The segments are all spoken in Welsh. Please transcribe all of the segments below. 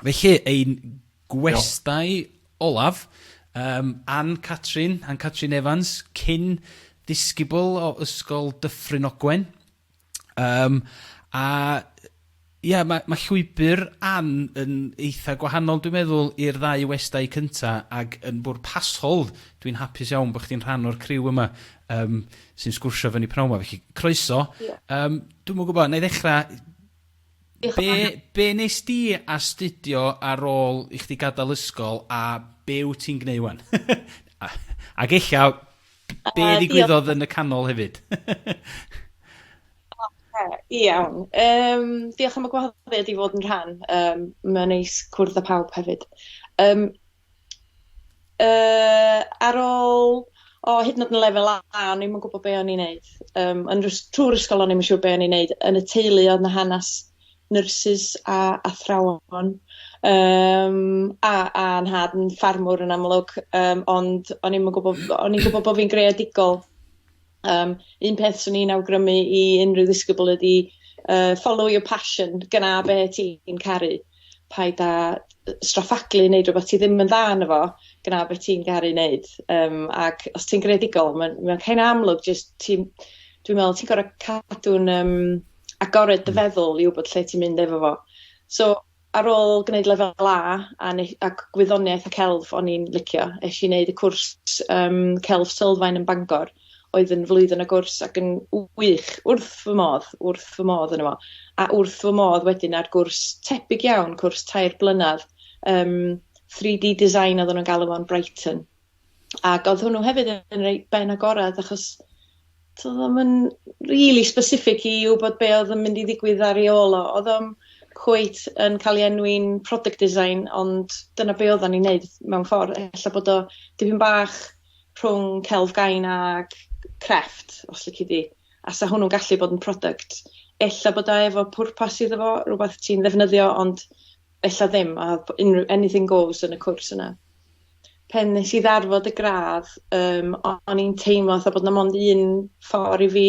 Felly, ein gwestai olaf, Ann Catrin, Ann Catrin Evans, cyn ddisgybl o Ysgol Dyffryn Ogwen. A ia, mae llwybr Ann yn eitha gwahanol, dwi'n meddwl, i'r ddau westai cynta, ac yn bwrpasol, dwi'n hapus iawn bod chdi'n rhan o'r criw yma sy'n sgwrsio fyny pnawn 'ma. Felly, croeso. Yeah. Dwi'm yn gwybod, na i ddechrau. Be nes di astudio ar ôl i chdi gadael ysgol a be wyt ti'n gwneud wan? Ac ella, be ddigwyddodd yn y canol hefyd? Oce, iawn. Diolch am y gwahoddiad i fod yn rhan. Mae'n neis cwrdd â pawb hefyd. Ar ôl, o, hyd yn oed yn lefel A, o'n i'm yn gwybod be o'n i'n neud. Yn trwy'r ysgol o'n i'm yn siŵr be o'n i'n neud. Yn y teulu oedd 'na hanes nyrsys a athrawon, a 'nhad yn ffarmwr yn amlwg, ond o'n i'm yn gwybod, o'n i'n gwybod bod fi'n greadigol. Un peth 'swn i'n awgrymu i unrhyw ddisgybl ydy follow your passion, gyna be ti'n caru. Paid â straffaglu wneud rhywbeth ti ddim yn dda yno fo, gyna be ti'n garu wneud. Ac os ti'n greadigol, mae'n kind of amlwg, just ti'n, dwi'n meddwl ti'n gorfod cadw'n agored dy feddwl i wybod lle ti'n mynd efo fo. So, ar ôl gwneud lefel A a gwyddoniaeth a celf o'n i'n licio, es i wneud y cwrs celf sylfaen yn Bangor, oedd yn flwyddyn o gwrs ac yn wych, wrth fy modd, wrth fy modd yno fo. A wrth fy modd wedyn ar gwrs tebyg iawn, cwrs 3 blynedd, 3D design oedden nhw'n galw fo'n Brighton. Ac oedd hwnnw hefyd yn reit ben agorad achos doedd o'm yn really specific i wybod be oedd yn mynd i ddigwydd ar ei ôl o. Oedd o'm cweit yn cael ei enwi'n product design, ond dyna be oedden ni'n neud mewn ffordd. Ella bod o dipyn bach rhwng celf gain a crefft, os lici di. A sa hwnnw'n gallu bod yn product. Ella bod o efo pwrpas iddo fo, rhywbeth ti'n ddefnyddio, ond ella ddim, a unrhyw, anything goes yn y cwrs yna. Pen nes i ddarfod y gradd, o'n i'n teimlo fatha bod 'na mond un ffordd i fi.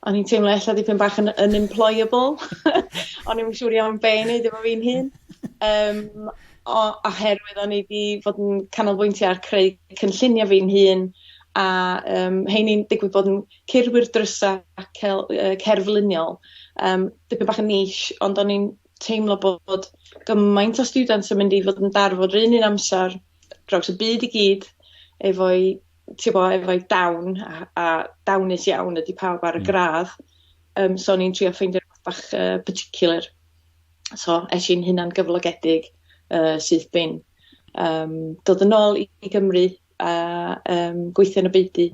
O'n i'n teimlo ella dipyn bach yn unemployable. O'n i'm yn siŵr iawn be i wneud efo fi'n hun. Oherwydd o'n i wedi fod yn canolbwyntio ar creu cynlluniau fi'n hun a heini'n digwydd bod yn curwyr drysa cerfluniol. Dipyn bach yn niche, ond o'n i'n teimlo bod gymaint o students yn mynd i fod yn darfod yr un un amser draws y byd i gyd efo'i, ti'n bo, efo'i dawn a dawnus iawn ydy pawb ar y gradd. So o'n i'n trio ffeindio rhywbeth bach particular. So es i'n hunan gyflogedig syth bin. Dod yn ôl i Gymru a gweithio yn y beudy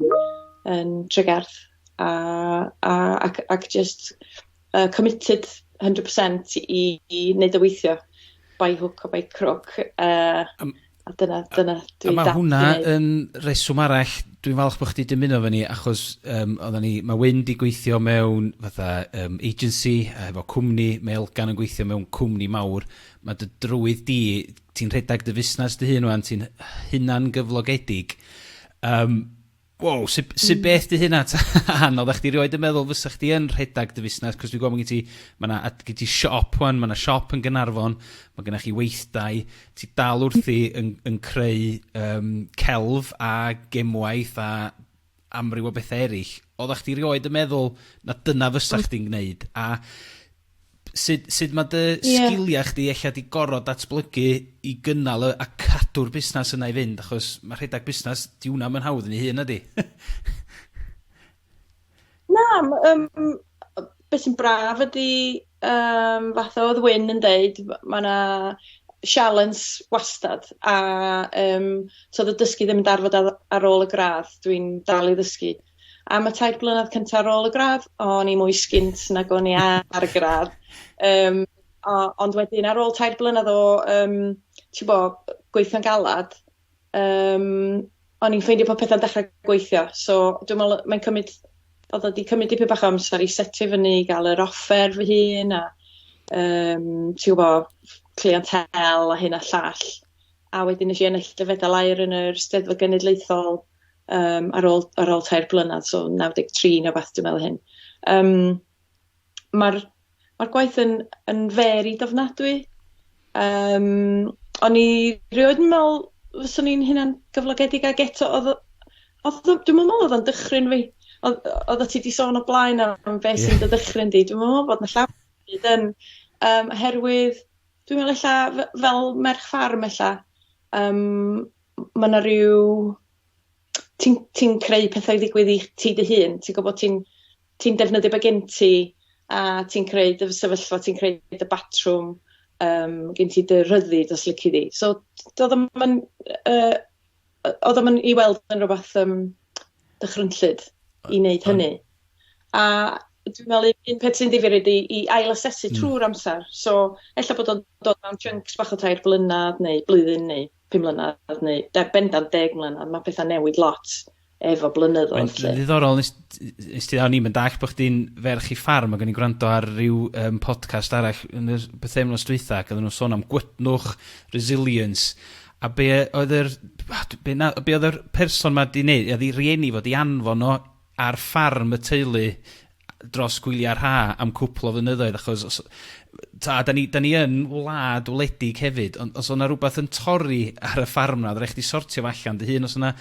yn Tregarth a ac just committed 100% i wneud o weithio by hook or by crook. A dyna dwi. A mae hwnna yn reswm arall, dwi'n falch bod chdi dymuno fo ni, achos oedden ni, mae Wyn di gweithio mewn fatha agency, efo cwmni, mae Elgan yn gweithio mewn cwmni mawr. Mae dy drywydd di, ti'n rhedeg dy fusnes dy hun wan, ti'n hunan gyflogedig. Wow, sut beth di hynna, tan? Oeddech chdi rioed yn meddwl fysa chdi yn rhedeg dy fusnes? Cos dwi'n gwybod mae gen ti, mae na, gen ti siop wan, mae na siop yn Gaernarfon, mae gennych chi weithdai, ti dal wrthi yn creu celf a gemwaith a amryw o bethau eraill. Oeddech chdi rioed yn meddwl na dyna fysa chdi'n gwneud? A sut mae dy sgiliau chdi ella di gorfod datblygu i gynnal a cadw'r busnes yna i fynd, achos mae rhedeg busnes, di hwnna yn hawdd yn ei hun, ydy? Na, beth sy'n braf ydy, fatha oedd Wyn yn deud, mae yna sialens wastad, a so oedd y dysgu ddim yn darfod ar ôl y gradd, dwi'n dal i ddysgu. Am y 3 blynedd cyntaf ar ôl y gradd, o'n i mwy sgint nag o'n i ar y gradd. Ond wedyn ar ôl 3 blynedd o, ti'n bo, gweithio'n galad, o'n i'n ffeindio bod pethau'n dechrau gweithio. So dwi'n meddwl mae'n cymryd, oedd o wedi cymryd dipyn bach o amser i setio fyny, i gael yr offer fy hun a ti'n gwybod, clientele a hyn a llall. A wedyn nes i ennill y fedal aur yn yr Steddfod Genedlaethol ar ôl 3 blynedd, so 93 neu beth dwi'n meddwl hyn. Mae'r gwaith yn varied ofnadwy. O'n i rioed yn meddwl fyswn i'n hunan gyflogedig, ag eto oedd dwi'n meddwl oedd o'n dychryn fi. Oedd ti 'di sôn o blaen am beth sy'n dy ddychryn di. Dwi'n meddwl bod 'na llawer byd yn, oherwydd dwi'n meddwl ella fel merch ffarm ella, mae 'na ryw, ti'n creu pethau i ddigwydd i ti dy hun. Ti'n gwybod, ti'n defnyddio be gen ti a ti'n creu dy sefyllfa, ti'n creu dy batrwm, gen ti dy ryddid os lici di. So oedd o'm yn i weld yn rhywbeth dychrynllyd i wneud hynny. A dwi'n meddwl un peth sy'n ddifyr ydy i ailasesu trwy'r amser. So ella bod o'n dod mewn chunks bach o 3 blynedd neu blwyddyn neu 5 mlynedd neu bendant 10 mlynedd. Mae pethau newid lot efo blynyddoedd. Mae'n ddiddorol, nes ti, o'n i'n mynd all bod chdi'n ferch i ffarm, ac o'n i'n gwrando ar ryw podcast arall yn y bythefnos dwytha, ac oedden nhw'n sôn am gwytnwch, resilience, a be oedd yr person ma di wneud, oedd ei rieni fod i anfon o ar ffarm y teulu dros gwyliau'r ha am cwpl o flynyddoedd, achos os, ta, da ni yn wlad wledig hefyd, ond os o'na rhywbeth yn torri ar y ffarm na, oedd rhaid chdi sortio fo allan dy hun, os o'na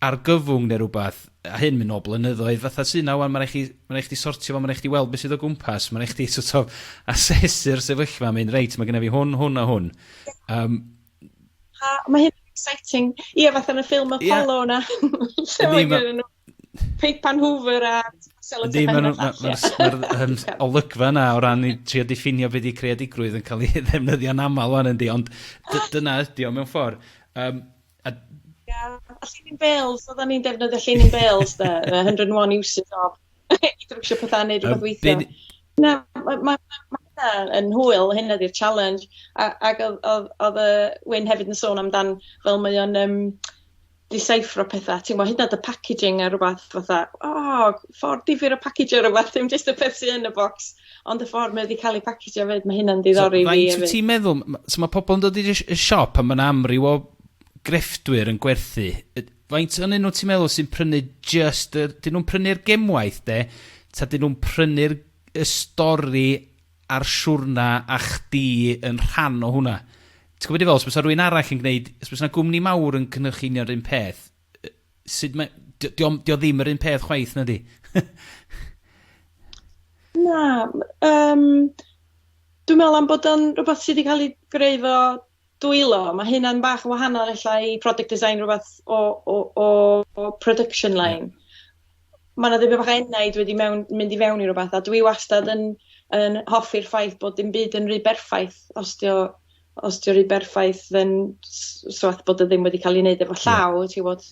argyfwng neu rhywbeth, a hyn mynd o blynyddoedd, fatha sy'n na wan, mae'n rhaid chdi sortio fo, mae'n rhaid chdi weld beth sydd o gwmpas, mae'n rhaid chdi sort of asesu'r sefyllfa, mynd, reit, mae genna fi hwn, hwn a hwn. A mae hyn yn exciting. Ie, fatha yn y ffilm Apollo na, lle mae gen nhw peipan Hoover a Yndi, mae'r ma, ma olygfa yna o ran i trio diffinio beth i creadigrwydd yn cael ei ddefnyddio'n aml wan, yndi, ond dyna ydi o mewn ffordd. A Ia, a llinyn bales, oedden ni'n defnyddio llinyn bales de, 101 uses of, i drwsio pethau, neud rhywbeth weithio. Na, ma hynna yn hwyl, hynna di'r challenge. Ac oedd y Wyn hefyd yn sôn amdan fel mae o'n decipher-o pethau. Ti'n gwybod, hyd yn oed y packaging a rhywbeth fatha, oh, ffordd difyr o package-o rhywbeth, ddim jyst y peth sydd yn y box, ond y ffordd mae wedi cael ei package-o hefyd, mae hynna'n diddori so, fi hefyd. Ti'n meddwl, so mae pobl yn dod i'r siop a mae'n amryw o grefftwyr yn gwerthu. Faint yn nhw ti'n meddwl sy'n prynu just, dyn nhw'n prynu'r gemwaith de, ta dyn nhw'n prynu'r y stori a'r siwrna a chdi yn rhan o hwnna? Ti'n gwybod i fel, os bysa rhywun arall yn gwneud, os bysa gwmni mawr yn cynhyrchu union yr un peth, sut mae, di o ddim yr un peth chwaith, na di? Na, dwi'n meddwl am bod o'n rhywbeth sydd wedi cael ei greu fo dwylo. Mae hynna'n bach yn wahanol ella i product design, rhywbeth o production line. Mae yna ddim bach enaid wedi mynd i fewn i rhywbeth, a dwi wastad yn hoffi'r ffaith bod dim byd yn rhy berffaith. Os dio rhy berffaith, then so bod o ddim wedi cael ei wneud efo llaw, ti'n gwybod.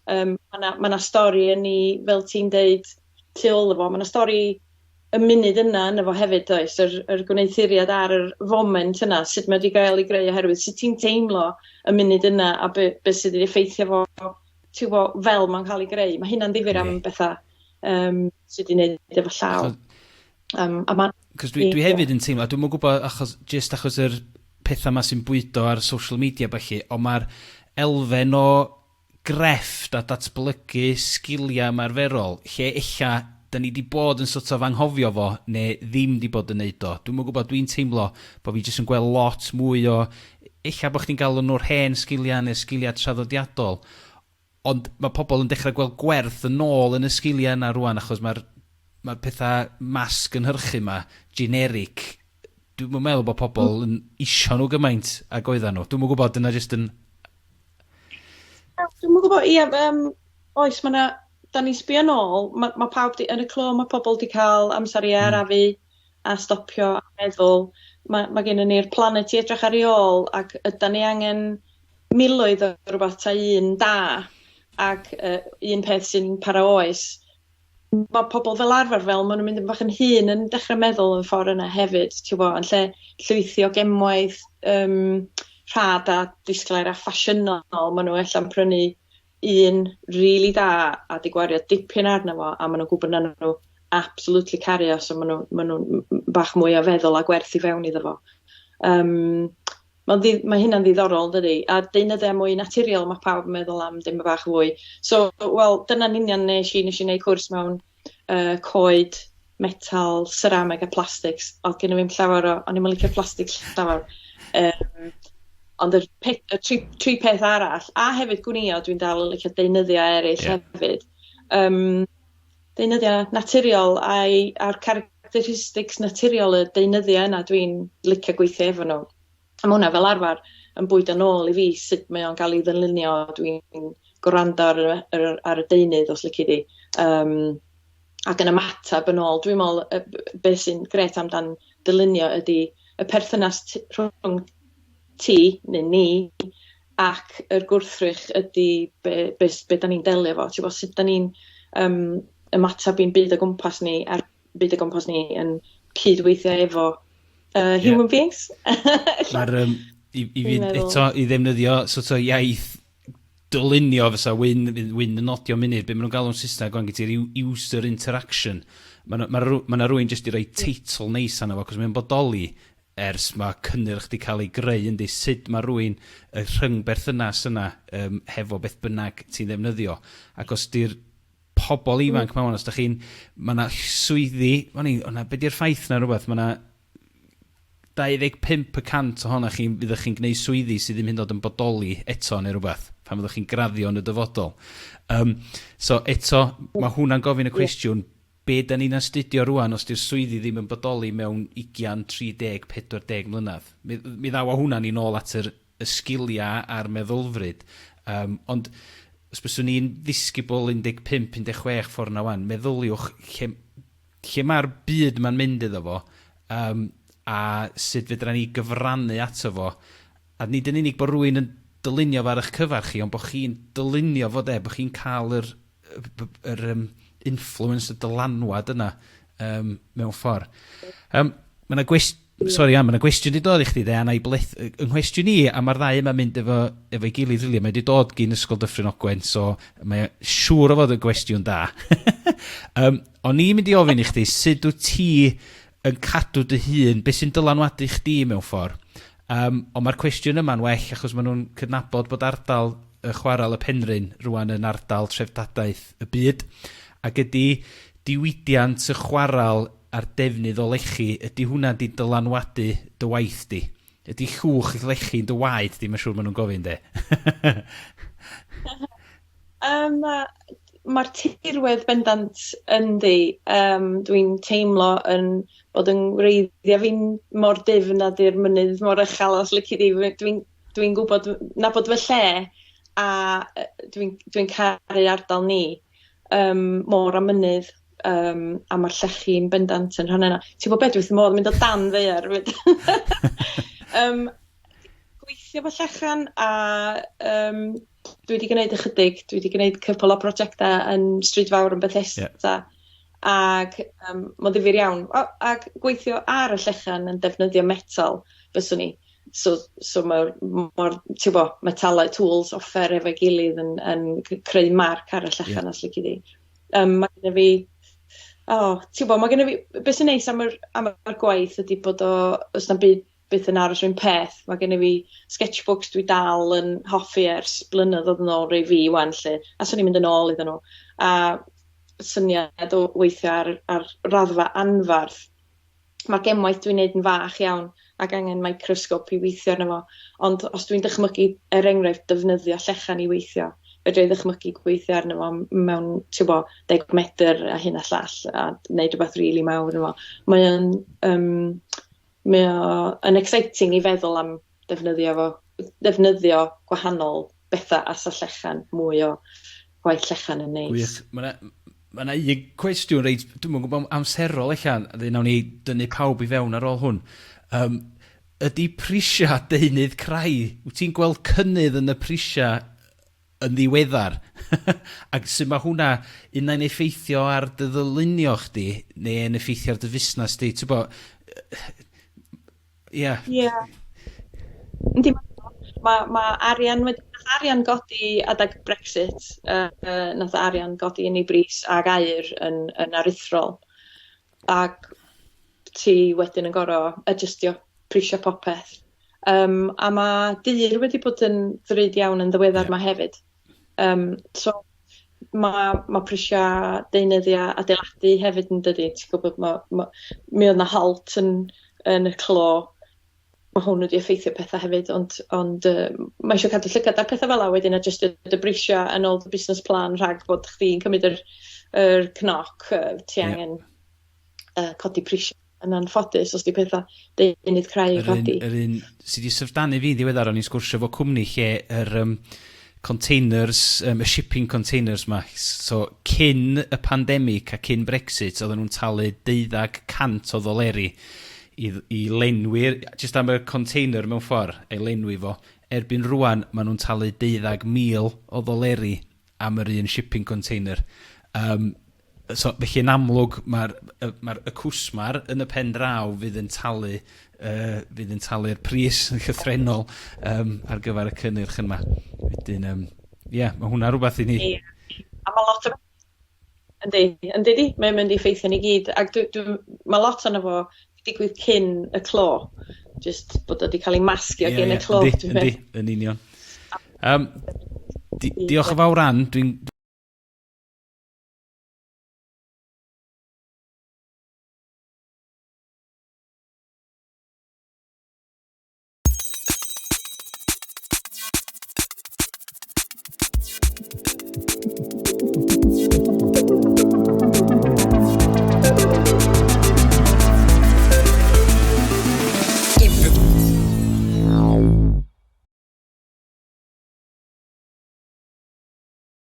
Mae yna ma stori yn ei, fel ti'n deud, tu ôl fo, mae yna stori y munud yna yna fo hefyd, oes, yr gwneuthuriad ar yr foment yna, sut mae wedi gael ei greu, oherwydd sut ti'n teimlo y munud yna a be sydd wedi effeithio fo, ti'n gwybod, fel mae'n cael ei greu. Mae hynna'n ddifyr am bethau sydd wedi gwneud efo llaw. A ma, Cos dwi hefyd yn teimlo, dwi'n gwybod achos, just achos yr pethau yma sy'n bwydo ar social media felly, ond mae'r elfen o grefft a datblygu sgiliau ymarferol, lle ella da ni di bod yn sort of anghofio fo, neu ddim di bod yn neud o. Dwi'n gwybod, dwi'n teimlo bod fi jyst yn gweld lot mwy o, ella bod chdi'n galw nhw'r hen sgiliau neu sgiliau traddodiadol, ond mae pobl yn dechrau gweld gwerth yn ôl yn y sgiliau yna rwan, achos mae'r pethau mass gynhyrchu yma, generic, dwi'n meddwl bod pobl yn isio nhw gymaint ag oedden nhw. Dwi'n gwybod, dyna jyst yn. Dwi'n gwybod, ie, oes, mae 'na, da ni'n sbio nôl, ma pawb di, yn y clo, mae pobl di cael amser i arafu a stopio a meddwl. Mae gennym ni'r planet i edrych ar ei ôl, ac ydy ni angen miloedd o rhywbeth ta un da, ac un peth sy'n para oes. Mae pobl fel arfer, fel maen nhw'n mynd yn bach yn hŷn, yn dechrau meddwl yn ffordd yna hefyd, ti'n gwybod, yn lle llwythi o gemwaith rhad a disglair a ffasiynol, maen nhw ella'n prynu un really da a di gwario dipyn arno fo, a maen nhw'n gwybod na nhw absolutely cario, so maen nhw bach mwy o feddwl a gwerth i fewn iddo fo. Mae hynna'n ddiddorol, dydy? A deunyddiau mwy naturiol, mae pawb yn meddwl am dim bach fwy. So, wel, dyna'n union nes i wneud cwrs mewn coed, metal, cerameg a plastics. Oedd gen i fi'n llawer o, o'n i'n licio plastics llawer. Ond y tri peth arall, a hefyd gwnïo, dwi'n dal yn licio deunyddiau eraill hefyd. Deunyddiau naturiol a'r characteristics naturiol y deunyddiau yna dwi'n licio gweithio efo nhw. A ma' hwnna fel arfer yn bwydo nôl i fi sut mae o'n cael ei ddylunio. Dwi'n gwrando ar y deunydd, os lici di. Ac yn ymateb yn ôl. Dwi'n meddwl beth sy'n grêt amdan dylunio ydy y perthynas rhwng ti neu ni ac yr gwrthrych ydy be da ni'n delio efo. Ti'n gwbod, sut da ni'n ymateb i'n byd o gwmpas ni a'r byd o gwmpas ni yn cydweithio efo human beings. Mae'r, i fynd eto i ddefnyddio sort o iaith dylunio fysa Wyn yn nodio munud, be maen nhw'n galw'n Saesneg gwan, gyda'r user interaction. Mae 'na ma ma rhywun jyst i roi teitl neis arno fo, cos mae'n bodoli ers mae cynnyrch wedi cael ei greu, yndi, sut mae rhywun y rhyngberthynas yna hefo beth bynnag ti'n ddefnyddio. Ac os di'r pobl ifanc ma' 'wan, os da chi'n, mae 'na swyddi, o'n i, o'na, be di'r ffaith na rhywbeth, mae 'na 25% ohonoch chi fyddwch chi'n gwneud swyddi sydd ddim hyd yn oed yn bodoli eto neu rhywbeth pan fyddwch chi'n graddio yn y dyfodol. So eto, mae hwnna'n gofyn y cwestiwn, be da ni'n astudio rwan os di'r swyddi ddim yn bodoli mewn 20, 30, 40 mlynedd? Mi ddaw o hwnna ni nôl at y sgiliau a'r meddylfryd. Ond os byswn i'n ddisgybl 15, 16 ffordd na wan, meddyliwch lle mae'r byd ma'n mynd iddo fo, a sut fedra ni gyfrannu ato fo, a nid yn unig bod rhywun yn dylunio fo ar eich cyfer chi, ond bod chi'n dylunio fo de, bod chi'n cael yr influence, y dylanwad yna mewn ffordd. Mae yna gwestiwn, sorry Ann, mae yna gwestiwn wedi dod i chdi de, a na i bleth, yng nghwestiwn i, a mae'r ddau yma'n mynd efo'i gilydd rili, mae wedi dod gyn Ysgol Dyffryn Ogwen, so mae siŵr o fod yn gwestiwn da. O'n i'n mynd i ofyn i chdi, sut wyt ti yn cadw dy hun, beth sy'n dylanwadu chdi mewn ffordd? Ond mae'r cwestiwn yma'n well achos maen nhw'n cydnabod bod ardal y chwarel y Penrhyn rwan yn ardal treftadaeth y byd, ac ydy diwydiant y chwarel a'r defnydd o lechi, ydy hwnna 'di dylanwadu dy waith di? Ydy llwch lechi'n dy waed di, mae'n siŵr maen nhw'n gofyn de? Mae'r tirwedd bendant yndi. Dwi'n teimlo yn bod yn wreiddiau fi'n mor dyfn a di'r mynydd mor uchel os lici di. Dwi'n gwybod nabod fy lle a dwi'n caru ardal ni, môr a mynydd, a mae'r llechi'n bendant yn rhan yna. Ti'n gwybod beth, dwi wrth fy modd mynd o dan ddaear 'fyd. Gweithio efo llechan a dwi wedi gwneud ychydig, dwi wedi gwneud cwpl o brosiectau yn Stryd Fawr yn Bethesda, ac mae'n ddifyr iawn. O, ac gweithio ar y llechan yn defnyddio metal fyswn i. So mae'r, ma ti'n gwbo, metalau, tools, offer efo'i gilydd yn creu marc ar y llechan, os lici di. Mae genna fi, oh, ti'n gwbo, mae genna fi, beth sy'n neis am yr gwaith ydy bod o, os na'm byd byth yn aros rhywun peth, mae genna fi sketchbooks dwi dal yn hoffi ers blynyddoedd yn ôl rei fi wan lle, a swn i'n mynd yn ôl iddyn nhw. A syniad o weithio ar raddfa anfarth. Mae'r gemwaith dwi'n neud yn fach iawn ac angen microscope i weithio arno fo. Ond os dwi'n dychmygu, er enghraifft, defnyddio llechan i weithio, fedra i ddychmygu gweithio arno fo mewn, ti'n bo, 10 medr a hyn a llall, a neud rhywbeth rili mawr efo. Mae o yn exciting i feddwl am defnyddio fo, defnyddio gwahanol bethau a sa llechan, mwy o gwaith llechan yn neis. Gwych. Mae yna ma un cwestiwn reit, dwi'm yn gwybod amserol ella, a nawn ni dynnu pawb i fewn ar ôl hwn. Ydy prisiau deunydd crai, wyt ti'n gweld cynnydd yn y prisiau yn ddiweddar? Ac sut mae hwnna unai'n effeithio ar dy ddylunio chdi, neu yn effeithio ar dy fusnes di? Ti'n bo, ie. Ie. Yndi, ma arian wedi, nath arian godi adag Brexit, nath arian godi yn ei bris ag aur yn aruthrol. Ac ti wedyn yn gorfod adjustio prisio popeth. A mae dur wedi bod yn ddrud iawn yn ddiweddar 'ma hefyd. So ma' prisiau deunyddiau adeiladu hefyd yn dydi? Ti'n gwybod, mi oedd 'na halt yn y clo. Mae hwn wedi effeithio pethau hefyd, ond mae eisiau cadw llygad ar pethau fel 'a wedyn a jyst y brisio yn ôl dy business plan rhag bod chdi'n cymryd yr cnoc, ti angen codi prisio yn anffodus os di pethau deunydd crai yn codi. Yr un sydd wedi syfrdanu fi ddiweddar, o'n i'n sgwrsio efo cwmni lle yr containers, y shipping containers ma, so cyn y pandemig a cyn Brexit, oedden nhw'n talu 1,200 o ddoleri i lenwi'r, jyst am y container mewn ffordd, ei lenwi fo. Erbyn rwan, maen nhw'n talu 12,000 o ddoleri am yr un shipping container. So, felly yn amlwg mae'r y cwsmar yn y pen draw fydd yn talu'r pris yn llythrennol ar gyfer y cynnyrch yma. Wedyn, ie, yeah, mae hwnna rhywbeth i ni. Ie. A mae lot o... Yndi, yndi di, mae'n mynd i effeithio ni gyd. Ac mae lot ono fo digwydd cyn y clo. Just bod o wedi cael ei masgio gyn y clo. Yndi, yndi, yn union. Diolch yn fawr, Ann. Dwi'n